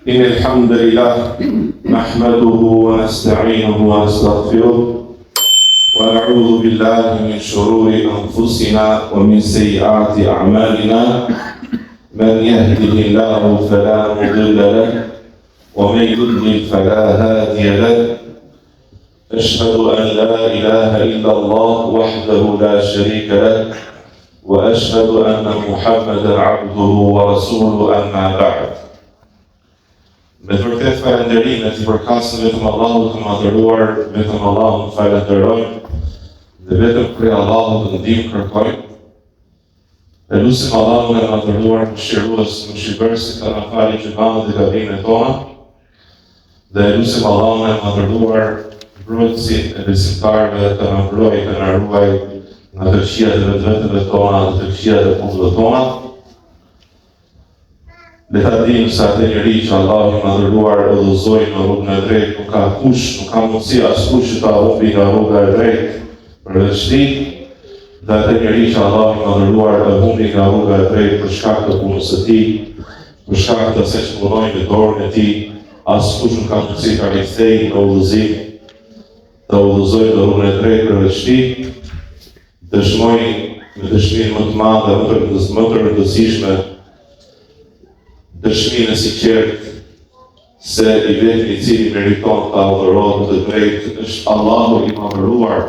إن الحمد لله نحمده ونستعينه ونستغفره ونعوذ بالله من شرور أنفسنا ومن سيئات أعمالنا من يهده الله فلا مضل له ومن يضلل فلا هادي له أشهد أن لا إله إلا الله وحده لا شريك له وأشهد أن محمدا عبده ورسوله أما بعد Me të vërtetë falënderimet i përkasin vetëm Allahut të madhëruar, vetëm Allahun falënderojmë dhe vetëm prej Allahut ndihmë kërkojmë. E lusim Allahun e madhëruar, mëshirues, mëshirbërësin të na fali gjynahet dhe gabimet tona. Dhe e lusim Allahun e madhëruar, mbrojtësin e besimtarëve të na mbrojë, të na ruajë nga të këqijat e vetveteve tona dhe të këqijat e punëve tona. Le ta dimë se atë njeri që Allahu i madhëruar e udhëzoi në rrugën e drejtë, nuk ka kush, nuk ka mundësi askush që ta humbi nga rruga e drejtë përveç tij, dhe atë njeri që Allahu i madhëruar e humbi nga rruga e drejtë për shkak të punës së tij, për shkak të asaj që punoi me dorën e tij, askush nuk ka mundësi ta rikthejë në udhëzim, ta udhëzojë në rrugën e drejtë përveç tij. Dëshmoj me dëshminë më të madhe, më të, më të rëndësishme, dëshminë e sinqertë se i vetmi i cili meriton të adhurohet me të drejtë është Allahu i madhëruar,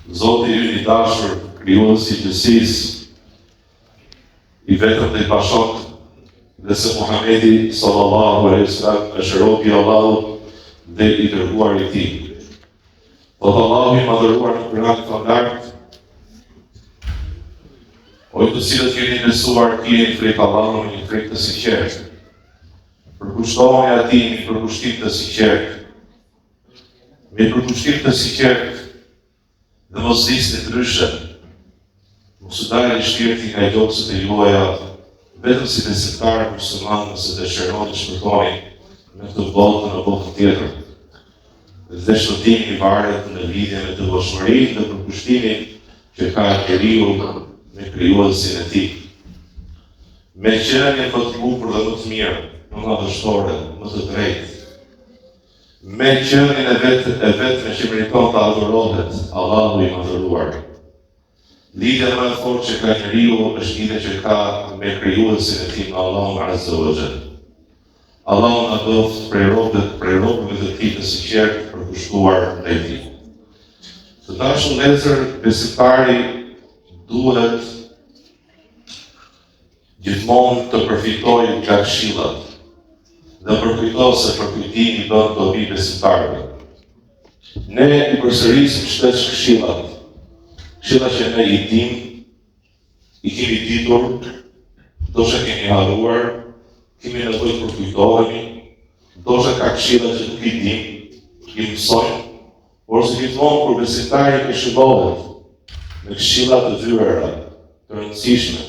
Zoti ynë i dashur, krijuesi i gjithësisë, i vetëm dhe i pashok, dhe se Muhamedi sallallahu alaihi wasallam është robi i Allahut dhe i dërguari i tij. Thotë Allahu i madhëruar në Kur'an famëlartë, O ju të cilët keni besuar, kijeni frikë Allahun me një frikë të sinqertë. Përkushtohuni atij me një përkushtim të sinqertë. Me një përkushtim të sinqertë dhe mos vdisni ndryshe. Mos u dalë shpirti nga gjokset e juaja, vetëm si besimtarë muslimanë nëse dëshironi të shpëtoni në këtë botë dhe në botën tjetër. Dhe shpëtimi varet në lidhje me devotshmërinë dhe përkushtimin që ka njeriu me krijuesin e tij. Me qenien më të bukur dhe më të mirë, më madhështore, më të drejtë. Me qenien e vetë e vetme që meriton të adhurohet, Allahu i madhëruar. Lidhja më e fortë që ka njeriu është lidhja që ka me krijuesin e tij me Allahun Azza wa Jall. Allahu na bëftë prej robëve, prej robërve të tij të sinqertë përkushtuar ndaj tij. Të dashur vëllezër, besimtari duhet Gjithmonë të përfitojë nga këshillat dhe përkujto se përkujtimi bën dobi besimtarëve. Ne i përsërisim shpesh këshillat, këshilla që ne i dimë, i kemi ditur, ndoshta kemi harruar, kemi nevojë të përkujtohemi, ndoshta ka këshilla që nuk i dimë, i mësojmë, Por si gjithmonë kur besimtari këshillohet me këshilla të vyera, të rëndësishme,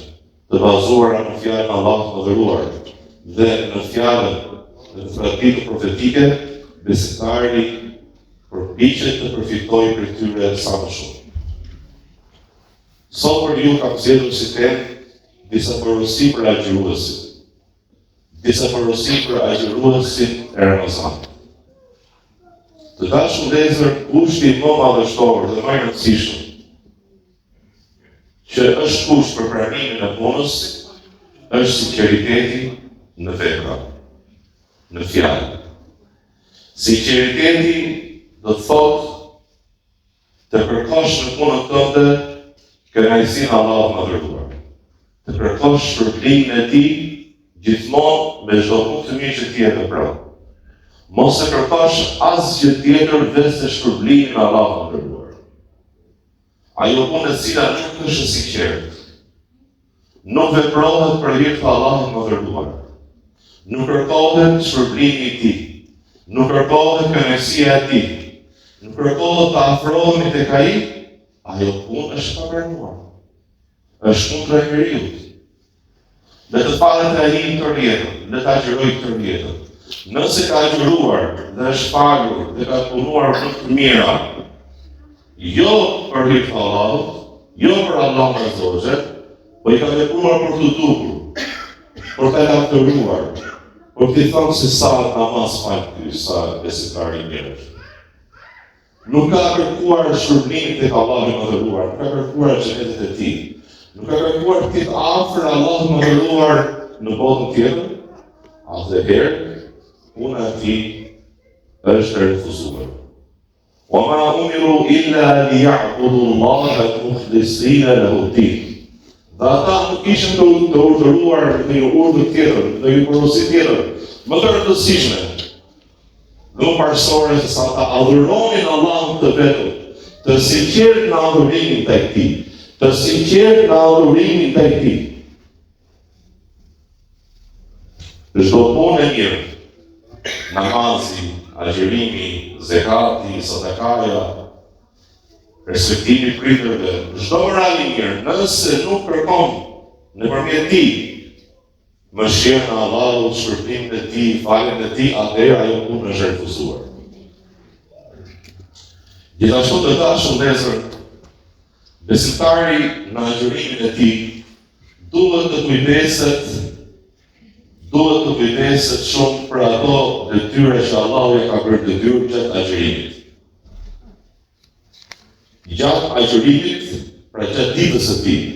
të bazuara në fjalën e Allahut të Madhëruar dhe në fjalën dhe në traditën profetike, besimtari përpiqet të përfitojë prej tyre sa më shumë. Sot për ju kam zgjedhur si temë disa porosi për agjëruesit. Disa porosi për agjëruesit e Ramazanit. Të dashur vëllezër, kushti më madhështor dhe më i rëndësishëm që është kusht për pranimin e punës është sinqeriteti në vepra, në fjalë. Sinqeriteti do të thotë Të kërkosh në punën tënde kënaqësinë e Allahut të Madhëruar. Të kërkosh shpërblimin e Tij gjithmonë me çdo punë të mirë që ti e vepron. Mos e kërkosh asgjë tjetër veçse shpërblimin e Allahut të Madhëruar. Ajo punë e cila nuk është e sinqertë, Nuk veprohet për hir të Allahut të Madhëruar. Nuk kërkohet shpërblimi i Tij. Nuk kërkohet kënaqësia e Tij. Nuk kërkohet të afrohemi tek Ai, ajo punë është e papranuar. Është kundra njeriut. Le të falet ai tërë jetën, le të agjërojë tërë jetën. Nëse ka agjëruar dhe është falur dhe ka punuar punë të mira, Jo për hir të Allahut, jo për Allahun Azza wa Jall, po i ka vepruar për t'u dukur, për ta lavdëruar, Për t'i thënë se sa namaz fal ky, sa besimtar i mirë është. Nuk ka kërkuar shpërblimin tek Allahu i Madhëruar, nuk ka kërkuar xhenetet e tij. Nuk ka kërkuar të jetë afër Allahut të Madhëruar në botën tjetër, atëherë puna e tij është e refuzuar. Wa ma umiru illa li ya'budu Allaha mukhlisina lahu din. Dhe ata nuk ishin të, të urdhëruar me një urdhër tjetër, me një porosi tjetër, më të rëndësishme, dhe më parësore se sa ta adhuronin Allahun të vetëm, të sinqertë në adhurimin ndaj tij, të sinqertë në adhurimin ndaj tij. Çdo punë e mirë, namazi, agjërimi, zekati, sadakaja, respektimi i prindërve, çdo moral i mirë, nëse nuk kërkon nëpërmjet tij mëshirën e Allahut, shpërblimin e tij, faljen e tij, atëherë ajo punë është refuzuar. Gjithashtu të dashur vëllezër, besimtari në agjërimin e tij duhet të kujdeset duhet të kujdeset shumë për ato detyra që Allahu ia ka bërë detyrë gjatë agjërimit. Gjatë agjërimit, pra gjatë ditës së tij.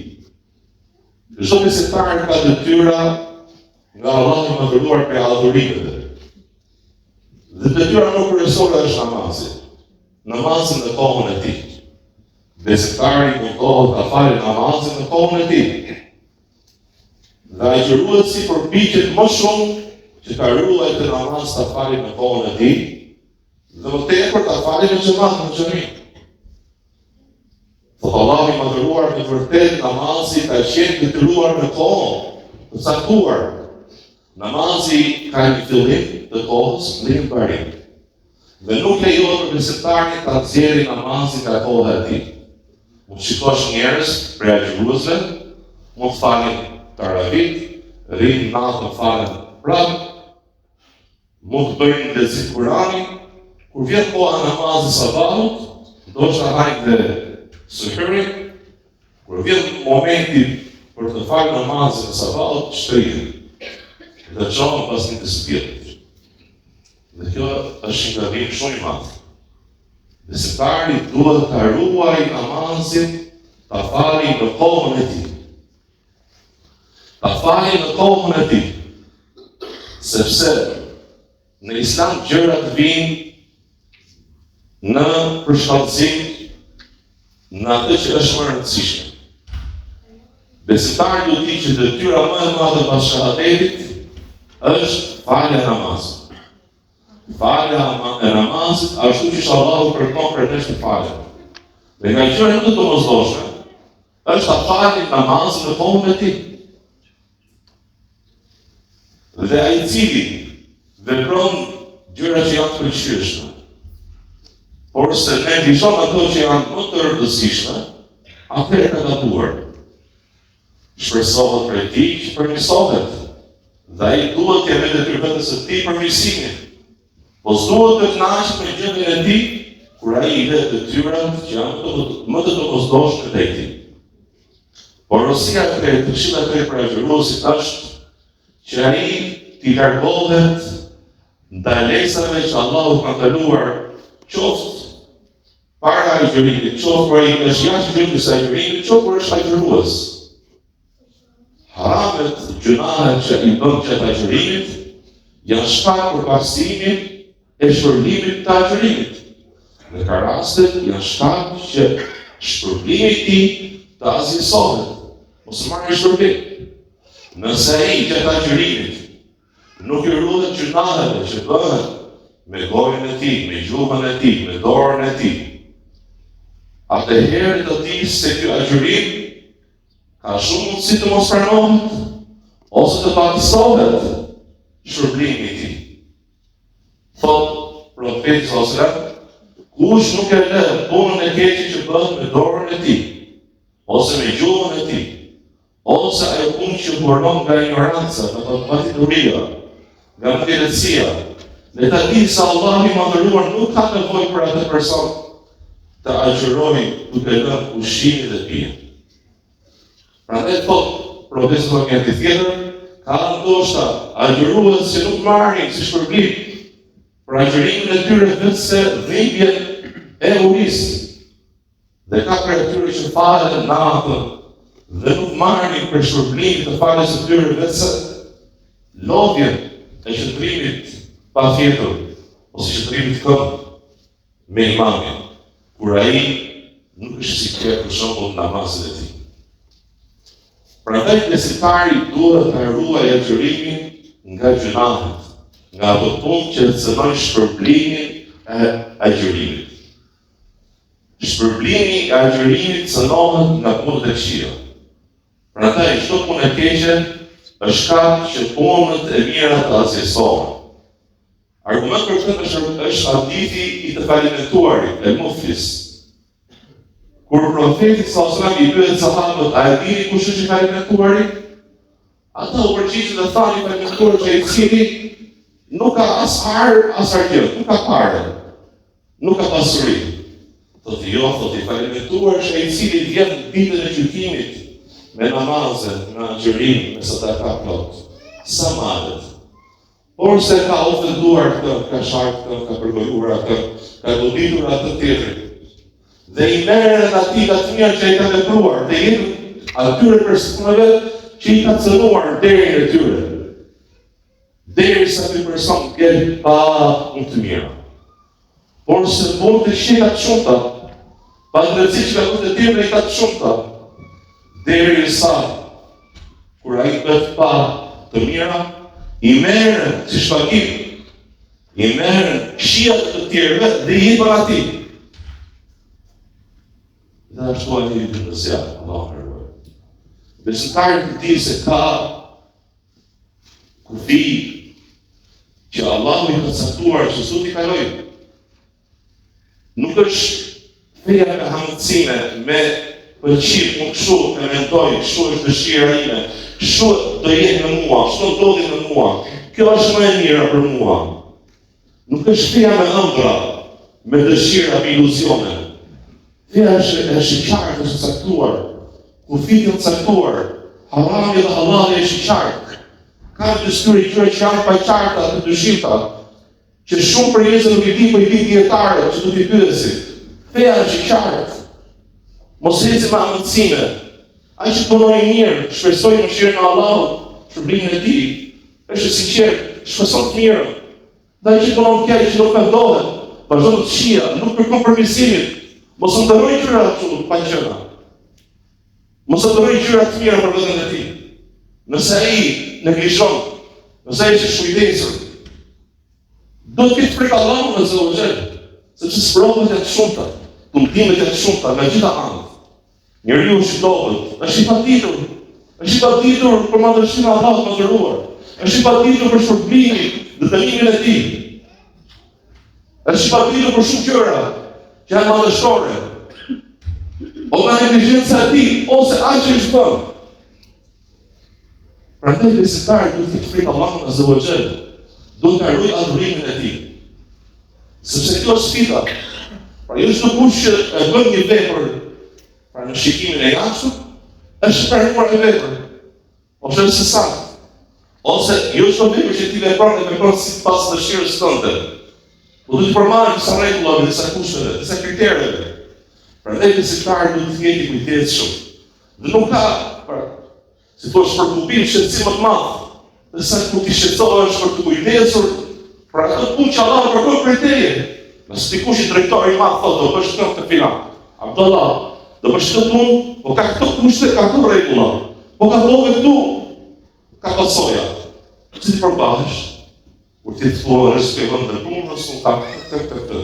Çdo besimtar ka detyra nga Allahu i Madhëruar prej adhurimeve. Dhe detyra më kryesore është namazi. Namazi në kohën e tij. Besimtari mundohet ta falë namazin në kohën e tij. Dhe agjëruesi përpiqet më shumë që ta ruajë këtë namaz ta falë në kohën e tij, dhe më tepër ta falë në xhemat në xhami. Thotë Allahu i Madhëruar në vërtet namazi ka qenë detyruar në kohë të caktuar. Namazi ka një fillim të kohës dhe një mbarim. Dhe nuk lejohet për besimtarin ta nxjerrë namazin nga koha e tij. Mund të shikosh njerëz prej agjëruesve, mund të falin taravit, rrinë natën falen prapë, Mund të bëjnë lexim Kurani, kur vjen koha e namazit sabahut, ndoshta hajnë dhe syhurin, kur vjen momenti për të falë namazin e sabahut, shtrihen dhe çohen pas dritës së diellit. Dhe kjo është një gabim shumë i madh. Besimtari duhet ta ruajë namazin, ta fali në kohën e tij. Ta fali në kohën e tij. Sepse në islam gjërat vijnë në përshkallëzim në atë që është më e rëndësishme. Besimtari duhet të dijë që detyra më e madhe pas shahadetit është falja e namazit. Falja e namazit ashtu qysh Allahu kërkon prej nesh të falet. Dhe nga gjërat më të domosdoshme është ta falim namazin në kohën e tij. Dhe ai i cili vepron gjëra që janë të pëlqyeshme, porse neglizhon ato që janë më të rëndësishme, atëherë ka gabuar. Shpresohet prej tij që përmirësohet, dhe ai duhet t'ia bëjë detyrë vetes së tij përmirësimin. Po s'duhet të kënaqet me gjendjen e tij, kur ai i lë detyrat që janë më të, më të domosdoshme ndaj tij. Porosia e tretë, këshilla e tretë për agjëruesit është që ai t'i largohet ndalesave që Allahu ka ndaluar, qoftë para agjërimit, qoftë kur ai është jashtë gjendjes së agjërimit, qoftë kur është agjërues. Haramet, gjynahet që i bën gjatë agjërimit, janë shkak për pakësimin e shpërblimit të agjërimit. Dhe ka raste janë shkak që shpërblimi i tij të asgjësohet, mos marrë shpërblim. Nëse ai gjatë agjërimit nuk i ruhet gjynaheve që bëhen me gojën e tij, me gjuhën e tij, me dorën e tij, atëherë të dijë se ky agjërim Ka shumë mundësi të mos pranohet ose të pakësohet shpërblimi i tij. Thotë profeti sallallahu alajhi wasallam, kush nuk e lë punën e keqe që bëhet me dorën e tij ose me gjuhën e tij, ose ajo punë që buron nga injoranca, nga padituria, nga mendjelehtësia, le ta dijë se Allahu i madhëruar nuk ka nevojë për atë person të agjërojë duke lënë ushqimin dhe pijen. Prandaj thotë profeti sallallahu alajhi wasallam tjetër, ka ndoshta agjërues që nuk marrin si shpërblim për agjërimin e tyre veçse dhimbjen e urisë. Dhe ka prej atyre që falen natën dhe nuk marrin prej shpërblimit të faljes së tyre veçse lodhjen e qëndrimit pa fjetur ose qëndrimit këmbë me imamin, kur ai nuk është i sinqertë për shembull në namazin e tij. Prandaj besimtari duhet ta ruajë agjërimin nga gjynahet, nga ato punë që cënojnë shpërblimin e agjërimit. Shpërblimi i agjërimit cënohet nga punët e këqija. Prandaj çdo punë e keqe është shkak që punët e mira të asgjësohen. Argument për këtë është, është hadithi i të falimentuarit, el muflis. Kur profeti sallallahu alajhi wasallam i pyet sahabët, a e dini kush është i falimentuari? Ata u përgjigjën dhe thanë i falimentuar është ai i cili nuk ka as ar, as argjend, nuk ka pare, nuk ka pasuri. Thotë jo, thotë i falimentuar është ai i cili vjen ditën e gjykimit me namaze, me agjërim, me sadaka plot, sa malet. Porse ka ofenduar këtë, ka sharë këtë, ka përgojuar atë, ka goditur atë tjetrin. Dhe i merren atij nga të mirat që ai ka vepruar, dhe i jepen atyre personave që i ka cënuar nderin e tyre. Derisa ky person ngel pa punë të mira. Porse punë të këqija ka të shumta, padrejtësi që ka bërë të tjerëve i ka të shumta, derisa, kur ai bëhet pa të mira, i merren si shpagim, i merren këqijat e të tjerëve dhe i jepen atij. Dhe ashtu ai hyn në zjarr, Allahu na ruajt. Besimtari të di se ka Kufi që Allahu i ka caktuar që s'duhet t'i kalojë. Nuk është feja me hamendësime, me pëlqim, unë kështu e mendoj, kështu është dëshira ime, kështu do jetë me mua, kështu ndodhi me mua, kjo është më e mira për mua. Nuk është feja me ëndrra, me dëshira, me iluzione. Feja është, është e qartë, është e caktuar. Kufijtë janë caktuar. Harami dhe halali është i qartë. Ka të styri gjëra që janë paqarta, të dyshimta, që shumë prej njerëzve nuk i di, po i di dijetarët që do t'i pyesin. Feja është e qartë. Mos ecim me hamendësime. Ai që punoi mirë, shpresoi mëshirën e Allahut, shpërblimin e tij, është i sinqertë, shpreson të mirën. Dhe ai që punon keq, që nuk pendohet, vazhdon të këqija, nuk kërkon përmirësimin, mos ëndërrojë gjëra të paqena. Mos ëndërrojë gjëra të mira për veten e tij. Nëse ai neglizhon, nëse ai është i shkujdesur, do të ketë frikë Allahun azze ue xhel, sepse sprovat janë të shumta, tundimet janë të shumta nga gjitha anët. Njeriu është i dobët, është i paditur, është i paditur për madhështinë e Allahut të madhëruar, është i paditur për shpërblimin dhe dënimin e tij. Është i paditur për shumë gjëra që janë madhështore. O nga neglizhenca e tij, ose aq që është bërë. Prandaj besimtari duhet të ketë frikë Allahun azze ue xhel, duhet ta ruajë adhurimin e tij. Sepse kjo është sfida. Pra jo çdokush që e bën një vepër, pra në shikimin e jashtëm, është pranuar e vepër. Ose është e saktë. Ose jo çdo vepër që ti vepron e vepron sipas dëshirës tënde. Po duhet të përmbahesh disa rregullave, disa kushteve, disa kritereve. Prandaj besimtari duhet të jetë i kujdesshëm. Dhe nuk ka, pra, si thua, shpërkupim shqetësim më të madh, dhe sa kur ti shqetësohesh për t'u kujdesur për atë punë që Allahu kërkon prej teje. Nëse dikush i drejtor i madh thotë do bësh këtë këtë filan. Abdullah, do bësh këtë punë, po ka këto kushte, ka këto rregulla. Po gabove këtu, ka pasoja. Si të përmbahesh? Kur ti thua është ke vend të punës, unë kam këtë këtë këtë.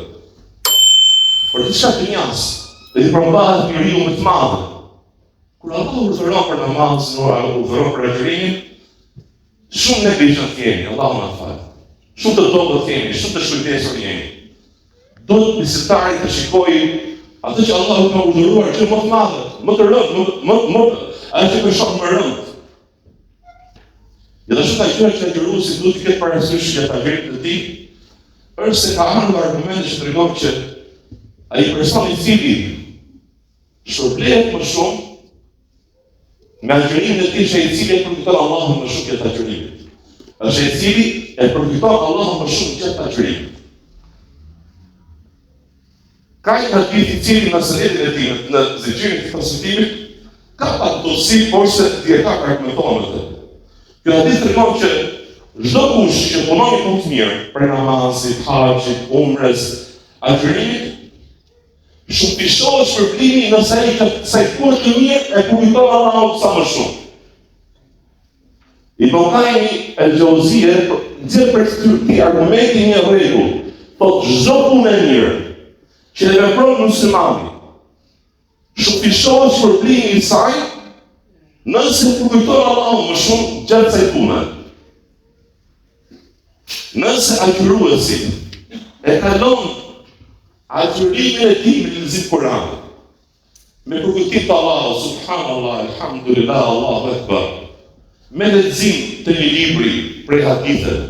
Por diçka të njas, dhe i përmbahet njeriu me të madhe. Kur Allahu urdhëron për namaz, urdhëron për agjërimin, shumë neglizhent jemi, Allahu na fal. Shumë të dobët jemi, shumë të shkujdesur jemi. Duhet besimtari të shikojë atë që Allahu ka urdhëruar gjë më të madhe, më të rëndë, më më më ajo që peshon më rëndë. Gjithashtu nga gjërat që agjëruesi duhet të ketë parasysh gjatë agjërimit të tij, është se ka ardhur argumente që tregojnë që ai person i cili shpërblehet më shumë me agjërimin e tij është ai i cili e përkujton Allahun më shumë gjatë agjërimit. Është ai i cili e përkujton Allahun më shumë gjatë agjërimit. Ka një hadith i cili në senedin e tij, në zinxhirin e transmetimit, ka pak dobësi, porse dijetarët argumentohen me të. Ky hadith tregon që çdo kush që punon një punë të mirë, prej namazit, haxhit, umres, agjërimit, Shumëfishohet shpërblimi nëse ai gjatë kësaj pune të mirë e përkujton Allahun sa më shumë. Ibn Kajimi el Xheuzije nxjerr prej këtij argumenti një rregull. Thotë çdo punë e mirë që e vepron muslimani, shumëfishohet shpërblimi i saj nëse përkujton Allahun më shumë gjatë kësaj pune. Nëse agjëruesi e kalon agjërimin e tij me lexim Kur'anit, me përkujtim të Allahut, subhanallah, alhamdulillah, Allahu akbar, me lexim të një libri prej haditheve,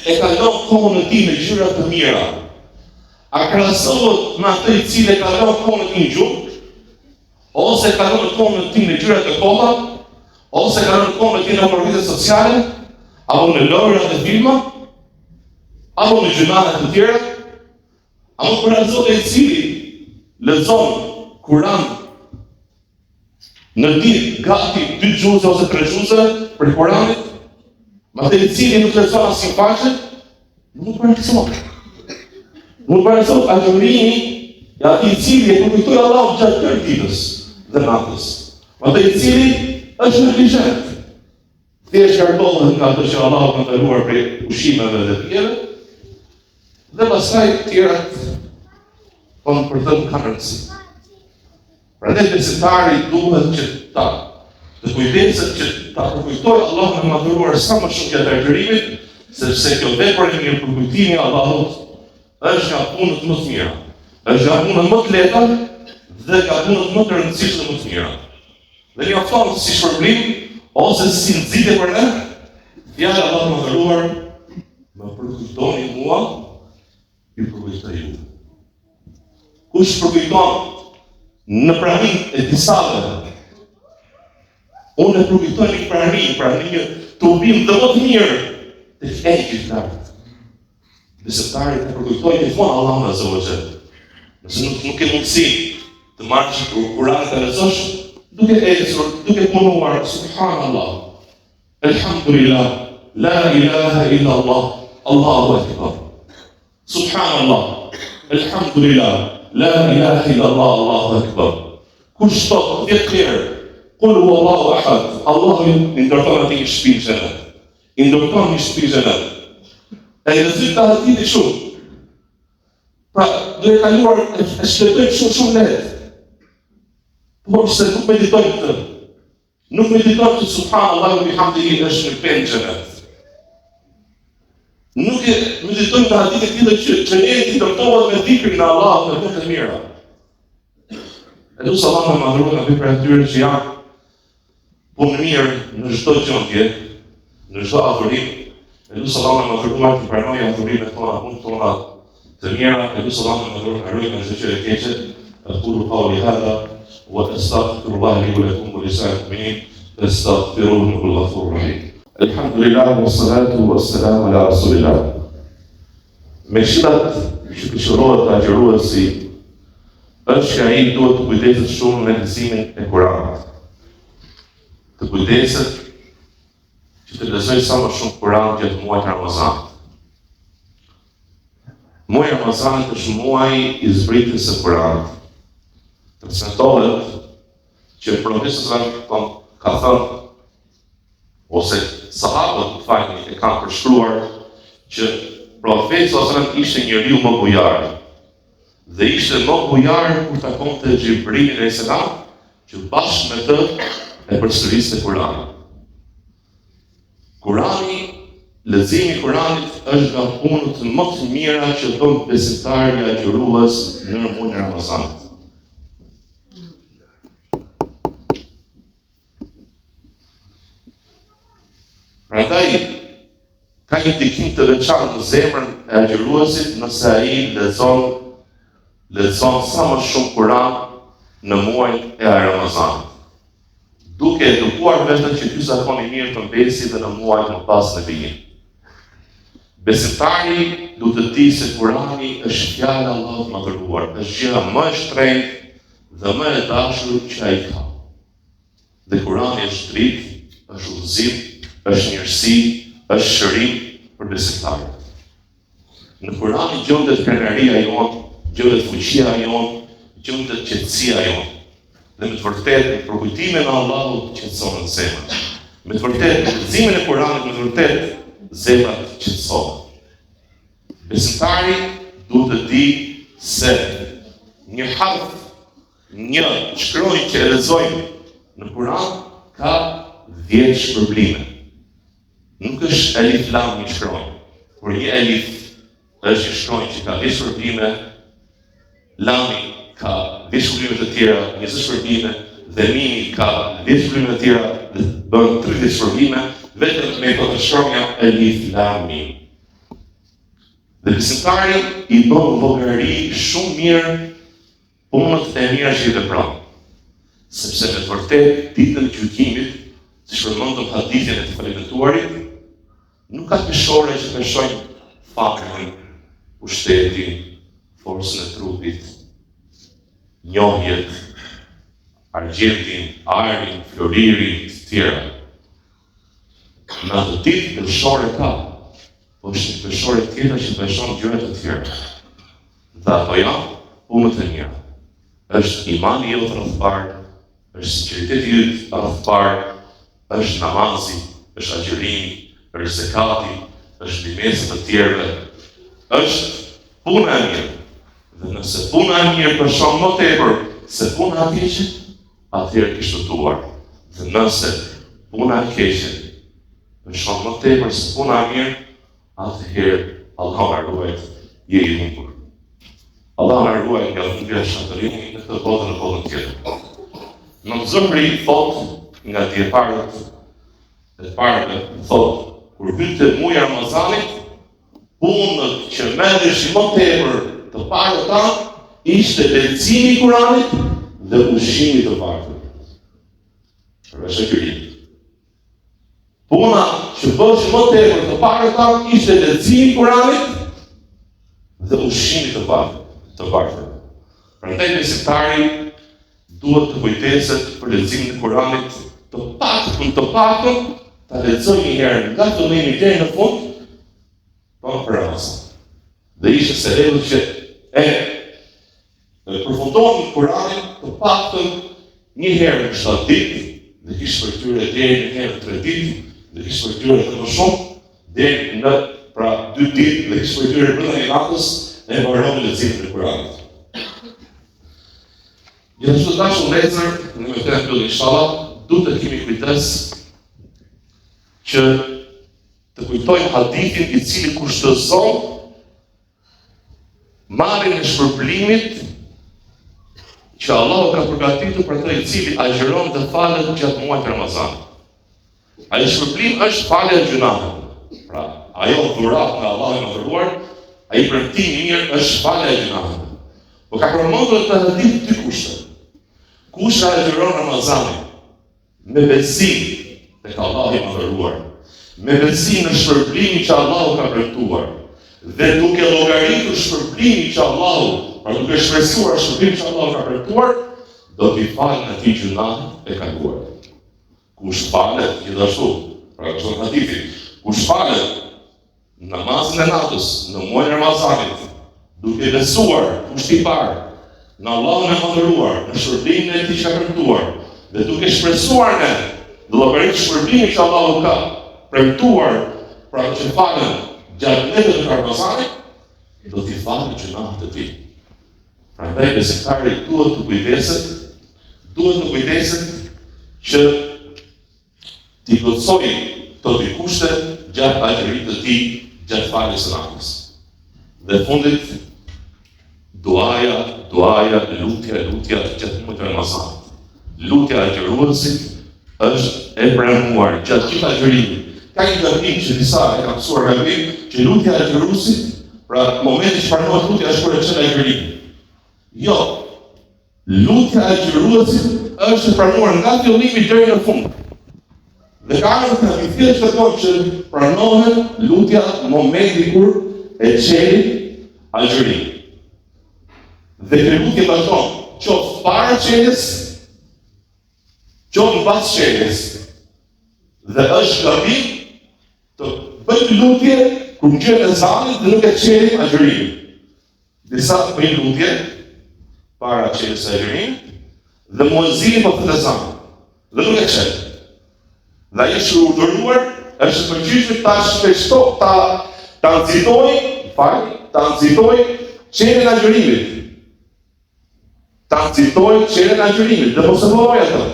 e kalon kohën e tij me gjëra të mira. A krahasohet me atë i cili e kalon kohën e tij në gjumë? Ose e kalon kohën e tij në gjëra të kota, ose e kalon kohën e tij në rrjete sociale, apo në lojra dhe filma, apo në gjynahe të tjera, a mund të barazohet ai i cili lexon Kur'an në ditë gati dy xhuze ose tre xhuze prej Kur'anit, me atë i cili nuk lexon asnjë faqe, Nuk barazohet. Nuk barazohet agjërimi i atij i cili e përkujtoi Allahun gjatë tërë ditës dhe natës. Me atë i cili është neglizhent. Thjesht largohet nga ato që Allahu ka ndaluar prej ushqimeve dhe pijeve. Dhe pastaj tjerat po për të nuk kanë rëndësi. Prandaj besimtari duhet që ta të kujdeset që ta përkujtojë Allahun e Madhëruar sa më shumë gjatë agjërimit, sepse kjo vepër e mirë përkujtimi i Allahut është nga punët më të mira, është nga punët më të lehta dhe nga punët më të rëndësishme dhe më të mira. Dhe mjafton si shpërblim ose si nxitje për ne, fjala e Allahut të Madhëruar, më përkujtoni mua ju përkujtoj ju. Kush përkujton në praninë e disave, unë e përkujtoj në prani, pra në një tubim dhe më të mirë, të engjëjt lart. Besimtari të përkujtojë gjithmonë Allahun Azza wa Jall. Nëse nuk, nuk ke mundësi të marrësh Kur'an të lexosh, duke ecur, duke punuar, subhanallah. Elhamdulillah, la ilaha illa Allah, Allahu akbar. Subhanallah, elhamdulillah, la ilaha illa Allah, Allahu akbar. Kush thotë 10 herë, kul hu Allahu ahad, Allahu i ndërton atij një shtëpi në xhenet. I ndërton një shtëpi në xhenet. E i lexojmë këtë hadith shumë. Pra, duke kaluar e shfletojmë shumë shumë lehtë. Por se nuk meditojmë këtë. Nuk meditojmë që subhanallahu wa bihamdihi është një pemë në xhenet. Nuk e meditojmë në hadithe të tilla që xheneti ndërtohet me dhikrin e Allahut me punë të mira. E lus Allahun e Madhëruar të na bëjë prej atyre që janë punëmirë në çdo gjendje, në çdo adhurim. E lus Allahun e Madhëruar të pranojë adhurimet tona, punët tona të mira, e lus Allahun e Madhëruar të na ruajë nga çdo gjë e keqe. Aqulu qawli hadha wa astaghfirullah li wa lakum wa li sa'iril mu'minin fastaghfiruhu innahu huwal ghafurur rahim. Alhamdulillah wa salatu wa salam ala rasulillah. Me këshillat që këshillohet agjëruesi është që ai duhet të kujdeset shumë me leximin e Kuranit. Të kujdeset që të lexojë sa më shumë Kur'an gjatë muajit të Ramazanit. Muaji i Ramazanit është muaji i zbritjes së Kur'anit. Transmetohet që profeti sallallahu alajhi wasallam ka thënë ose sahabët, më falni, e kanë përshkruar që profeti sallallahu alajhi wasallam ishte njeriu më bujar. Dhe ishte më bujar kur takonte Xhibrilin alayhis salam, që bashkë me të e përsëriste Kur'anin. Kur'ani, leximi i Kur'anit është nga punët më të mira që bën besimtari agjërues në muajin e Ramazanit. Prandaj ka një ndikim të veçantë në zemrën e agjëruesit nëse ai lexon lexon sa më shumë Kur'an në muajin e Ramazanit. Duke edukuar veten që ky zakon i mirë të mbesi dhe në muajt më pas në vijim. Besimtari duhet të di se Kurani është fjala e Allahut të Madhëruar, është gjëja më e shtrenjtë dhe më e dashur që ai ka. Dhe Kurani është dritë, është udhëzim, është mirësi, është shërim për besimtarët. Në Kur'an gjendet krenaria jonë, gjendet fuqia jonë, gjendet qetësia jonë. Dhe me të vërtetë, me përkujtimin e Allahut qetësohen zemrat. Me të vërtetë, me leximin e Kur'anit, me të vërtetë, zemrat qetësohen. Besimtari duhet të di se një harf, një shkronjë që e lexojmë në Kur'an ka 10 shpërblime. Nuk është elif lam një shkronjë, por një elif është një shkronjë që ka 10 shpërblime, lami ka 10 shpërblime të tjera, 20 shpërblime, dhe mimi ka 10 shpërblime të tjera, dhe bën 30 shpërblime, vetëm me këto shkronja elif lam mim. Dhe besimtari i bën llogari shumë mirë Punët e mira që i vepron, sepse me të vërtetë ditën e gjykimit, siç përmendëm hadithin e të falimentuarit, nuk ka peshore që peshojnë famën, pushtetin, forcën e trupit, njohjet, argjendin, arin, floririn, të tjera. Në atë ditë peshore ka, po është një peshore tjetër që peshon gjëra të tjera. Dhe ato janë punët e mira. Është imani jot radhë të parë, është sinqeriteti yt radhë të parë, është namazi, është agjërimi, është zekati, është ndihmesa të tjerëve, është puna e mirë. Dhe nëse puna e mirë peshon më tepër se puna e keqe, atëherë ke shpëtuar. Dhe nëse puna e keqe peshon më tepër se puna e mirë, atëherë Allahu na ruajt, je i humbur. Allahu na ruajt nga humbja e shkatërrimi në këtë botë në botën tjetër. Imam Zuhri thot nga dijetarët e të parëve, thot, kur hynte muaji i Ramazanit, punët që merreshin më tepër të parët tanë, ishte leximi i Kuranit dhe ushqimi i të varfërve. Përveç agjërimit. Puna që bëheshin më tepër të parët tanë ishte leximi i Kuranit dhe ushqimi të varfër, të varfër. Prandaj besimtari duhet të kujdeset për leximin e Kuranit të paktën të paktën ta lexojë një herë nga fillimi deri në fund po për Ramazan. Dhe ishte selefu që e E përfundonin Kuranin të paktën një herë në 7 ditë, dhe kishte prej tyre deri një herë në 3 ditë, dhe kishte prej tyre edhe më shumë, deri në pra 2 ditë, dhe kishte prej tyre brenda një natës e mbaronin leximin e Kuranit. Gjithashtu të dashur vëllezër, në me këtë mbyll inshallah, duhet të kemi kujdes që të kujtojmë hadithin i cili kushtëzon Marrjen e shpërblimit që Allahu ka përgatitur për atë i cili agjëron dhe falet gjatë muajit të Ramazanit. Ai shpërblim është falja e gjynaheve. Pra, ajo dhuratë nga Allahu i madhëruar, ai premtim i mirë është falja e gjynaheve. Po ka përmendur në hadith dy kushte. Kush agjëron Ramazanin Me besim tek Allahu i Madhëruar, me besim në shpërblimin që Allahu ka premtuar dhe duke llogaritur shpërblimin që Allahu, pra duke shpresuar shpërblimin që Allahu ka premtuar, do t'i falen atij gjynahet e kaluara. Kush falet gjithashtu, pra është hadithi, kush falet Namazin e natës në muajin e Ramazanit, duke besuar, kushti i parë, në Allahun e Madhëruar, në shpërblimin e Tij që ka premtuar, dhe duke shpresuar në dhe llogaritur shpërblimin që Allahu ka premtuar për ato që falen gjatë netëve të Ramazanit, do t'i falen gjynahet e tij. Prandaj besimtari duhet të kujdeset, duhet të kujdeset që T'i plotësojë këto dy kushte gjatë agjërimit të tij, gjatë faljes së natës. Dhe fundit, duaja, duaja, lutja, lutja gjatë muajit të Ramazanit. Lutja e agjëruesit është e pranuar gjatë gjithë agjërimit. Ka një gabim që disa e kanë mësuar gabim, që lutja e agjëruesit, pra momenti që pranohet lutja është kur e çel agjërimin. Jo, Lutja e agjëruesit është e pranuar nga fillimi deri në fund. Dhe ka ardhur në hadithe që thonë që pranohet lutja në momentin kur e çelim agjërimin. Dhe kjo lutje vazhdon, qoftë para çeljes, qoftë mbas çeljes. Dhe është gabim të bëjmë lutje kur dëgjojmë ezanin dhe nuk e çelim agjërimin. Disa bëjnë lutje para çeljes së agjërimit dhe muezini po thotë ezan dhe nuk e çel. Dhe ai është urdhëruar, është e pëlqyeshme ta shpeshto, ta ta nxitoj, fal, ta nxitoj çeljen e agjërimit. Ta nxitoj çeljen e agjërimit dhe mos e vonoj atë.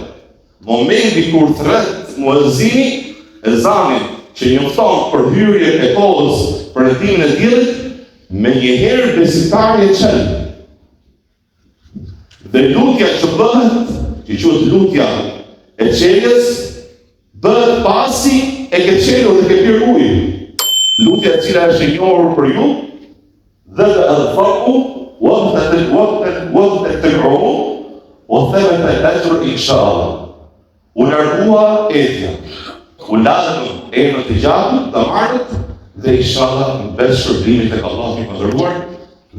Momenti kur thërret muezini ezanin që njofton për hyrjen e kohës për premtimin e diellit, menjëherë besimtari e çel. Dhe lutja që bëhet, që quhet lutja e çeljes, bëhet pasi e ke çelur dhe ke pirë ujë. Lutja e cila është e njohur për ju, Dhehebe edh-dhameu, wabtelet el-uruq, wa thebete el-exhru insha Allah. U largua etja, u lanë enët e gjakut, damarët, dhe inshallah mbet shpërblimi tek Allahu i madhëruar,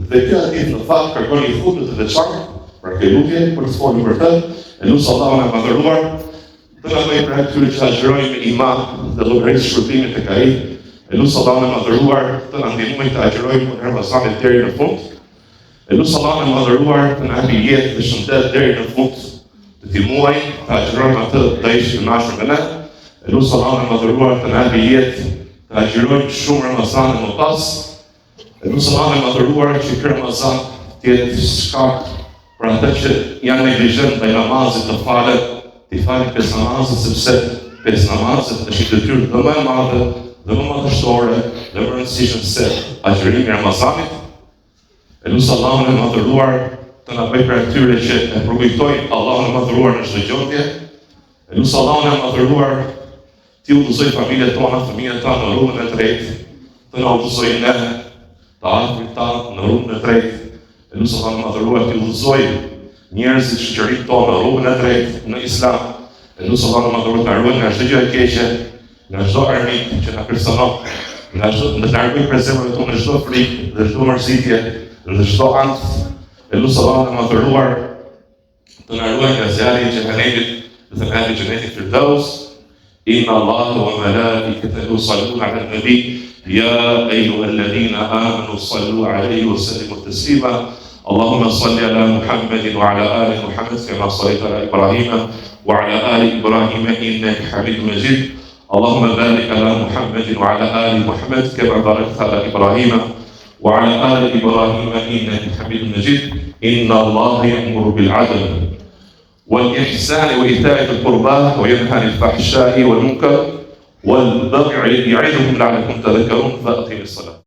dhe ky hadith në fakt kërkon një hutbe të veçantë, pra kjo lutje për të folur për të, e lus Allahun e madhëruar, Të na bëjë prej atyre që agjërojnë me iman dhe llogarisin shpërblimin tek Ai. E lus Allahun e Madhëruar të na ndihmojë të agjërojmë muajin e Ramazanit deri në fund. E lus Allahun e Madhëruar të na japë jetë dhe shëndet deri në fund të këtij muaji, të agjërojmë atë dhe ai është i kënaqur me ne. E lus Allahun e Madhëruar të na japë jetë të agjërojmë shumë Ramazane më pas. E lus Allahun e Madhëruar që ky Ramazan të jetë shkak për ata që janë neglizhent ndaj namazit të falen, t'i falin pesë namazet, sepse pesë namazet është një detyrë dhe më e madhe, dhe më madhështore, dhe më e rëndësishme se agjërimi i Ramazanit. E lus Allahun e Madhëruar të na bëjë prej atyre që e përkujtojnë Allahun e Madhëruar në çdo gjendje. E lus Allahun e Madhëruar T'i udhëzojë familjet tona, fëmijët tanë në rrugën e drejtë, të na udhëzojë ne, të afërmit tanë në rrugën e drejtë. E lus Allahun e Madhëruar t'i udhëzojë njerëzit shoqërinë tonë në rrugën e drejtë në Islam. E lus Allahun e Madhëruar të na ruajë nga çdo gjë e keqe, nga çdo armik që na kërcënon, nga çdo të largojë prej zemrave tona çdo frikë dhe çdo mërzitje dhe çdo ankth. E lus Allahun e Madhëruar Të na ruajë nga zjarri i xhehenemit dhe të na japë xhenetin Firdaus. Inna Allaha wa malaikatahu yusalluna 'alan nabi ya ayyuhalladhina amanu sallu 'alayhi wa sallimu taslima. Allahumma salli ala Muhammedin wa ala ali Muhammed kama sallaita ala Ibrahim wa ala ali Ibrahim innaka Hamidum Majid. Allahumma barik ala Muhammedin wa ala ali Muhammed kama barakta ala Ibrahim وعلى آل إبراهيم إنك حميد مجيد إن الله يأمر بالعدل والإحسان وإيتاء ذي القربى وينهى عن الفحشاء والمنكر والبغي يعظكم لعلكم تذكرون فأقم الصلاة.